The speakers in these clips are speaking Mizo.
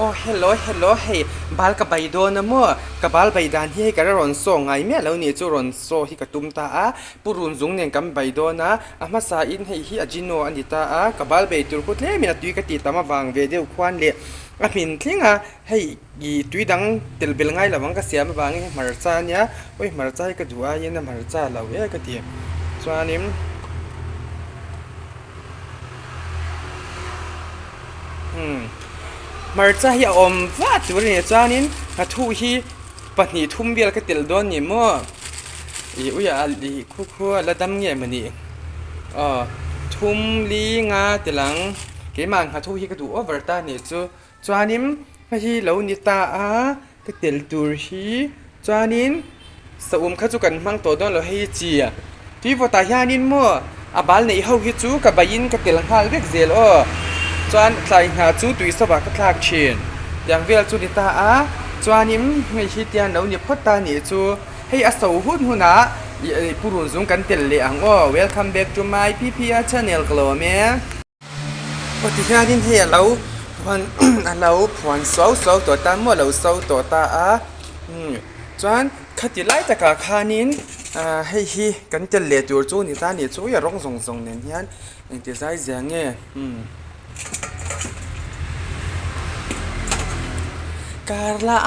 Aw hello hello hei bal ka bai dawn a maw ka bal bai dan hi hei ka la rawn saw ngai miah lo nih chu rawn saw hi ka tum ta a purun zung nen kan bai dawn a a hmasa in hei hi ajino a ni ta a ka bal bai tur khu tlem in a tui ka tih tam avang ve deuh khuan leh a hmin thleng a hei ih tui dang tel bel ngai lo ang ka siam avangin hei hmarcha a nia awi hmarcha hi ka duh aiin a hmarcha lo e ka ti chuanin. Hmarcha hi a awm vah tur a ni chuanin nghathu hi pahnih thum vel ka telh dawn ni maw ih ui a ih khu khu a la dam nge mawni aw thum li nga tel ang keimah nghathu hi ka duh over ta a nih chu chuanin hei hi lo ni ta a ka tel tur hi chuanin saum kha chu kan hmang tawh dawn lo hei chi tui vawtah hianin maw a bal neih ho hi chu ka baihin ka tel nghal vek zel aw chuan tlai hna chu tui sawpah ka thlak thin tiang vel chu ni ta a chuanin hei hi tian lo ni phawt ta nih chu hei a so hun hunah ih purun zung kan tel leh ang aw welcome back to my ppr channel ka lawm e. Aw ti hianin hei a lo phuan a lo phuan suau suau tawh ta maw a lo so tawh ta a umm chuan khati lai takah khanin ah hei hi kan tel leh tur chu ni ta a ni chu a rawng zawng zawng nen hian engti zai zia nge umm kar la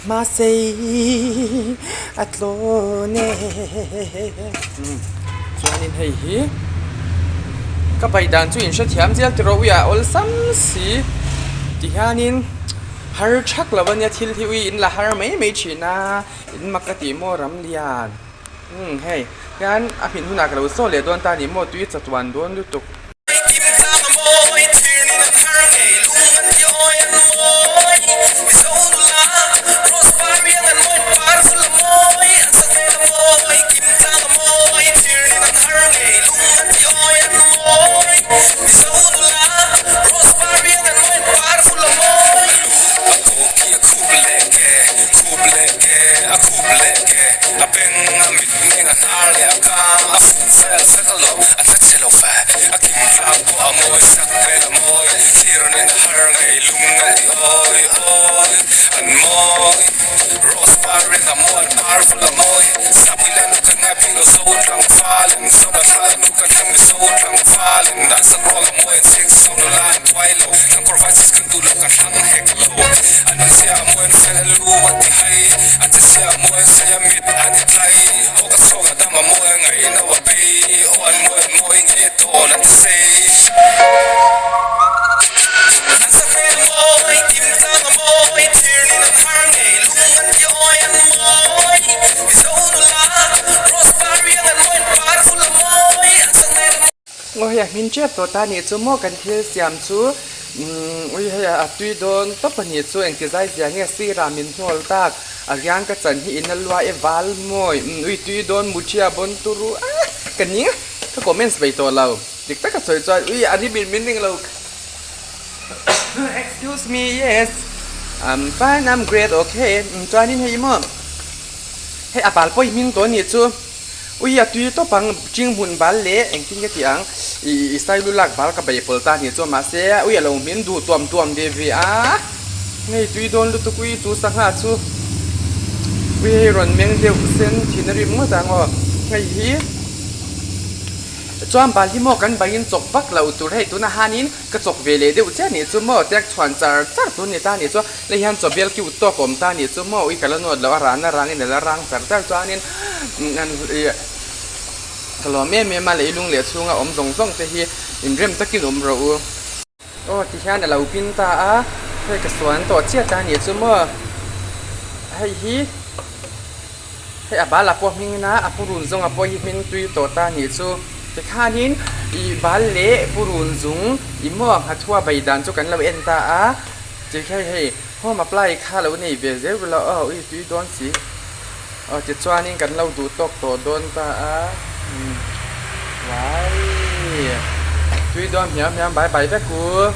mahse a tlawn e umm chuanin hei hi ka bai dan chu in hrethiam zel tiraw ui ah awlsam si ti hianin har thak lo ania thil hi ui in la har mai mai thin a in mak ka tih maw ram lian umm hei hian a hmin hunah ka lo saw leh dawn ta a ni maw tui chatuan dawn lutuk. A kim tlang pawh a mawi sak vel a mawi Thlir nen a har ngei lung a ti awi awi An mawi Rose par ring a mawi par vul a mawi Sapui la nu kan ngai phei lo zo tlangval in Zo la thla la nu kan hlang mi zo tlangval in An sak rual a mawi an chhing zo nula an tuai lo Thlang kawr vai chhis kan duh lo kan thlang hek lo An nunzia a mawi an fel a lu a ti hai An chezia a mawi an sawi a mit an ti tlai Aw ka chhuak a dam a mawi a ngaihno a bei Aw an mawi an mawi nge tawn an ti sei. An sakhmel a mawi, kim tlang a mawi, thirnin an har ngei, lung an ti awi an mawi. Mizo nula, rose par riang an mawi, an par vul a mawi, an sakhmel a mawi. Aw hei a hmin tep tawh ta nih chu maw kan thil siam chu umm ui hei a tui dawn tawp a nih chu engti zai zia nge sirah min hnawl tak a riang ka chan hi in a lua e val mawi umm ui tui dawn muthia bawn turu a ka ning a ka comments bei tawh lo dik taka sawi chuan ui a ri min min ring lo excuse me yes I'm fine I'm great okay umm chuanin hei maw hei a bal pawh i hming tawh a nih chu. Ui a tui tawp ang, ching hmun bal leh engtin ka ti ang, i sailu lak bal ka bei pawl ta ni chuan mahse ui a lo hmin duh tuam tuam ve ve a, hei tui dawn lutuk ui chu sangha chu ui hei rawn meng deuh sen thin a rim ngawt ang aw, hei hi chuan bal hi maw kan baiin chawk vak loh tur hei tunah hanin Ka chawk ve leh deuh chiah nih chu maw tiang chhuan char char tur ni ta nih chu lei hian chaw bial kiu tawk awm ta nih chu maw ui ka la nawt loh a rana rangin a la rang char char chuanin ih ka lawm em em a leilung leh chhunga awm zawng zawng te hi inrem takin awm rawh u. Aw ti hian a lo pin ta a hei ka suan tawh chiah ta nih chu maw hei hi hei a bala pawh hming na a purun zawnga pawh hi hming tui tawh ta nih chu. Tikhanin ih bal leh purun zung i maw nghathua bai dan chu kan lo en ta a, tikhe hei home apply kha lo nei ve zel ula aw ui tui dawn si aw tichuanin kan lo duh tawk tawh dawn ta a umm wai tui dawn hmiam hmiam bai bai vek u.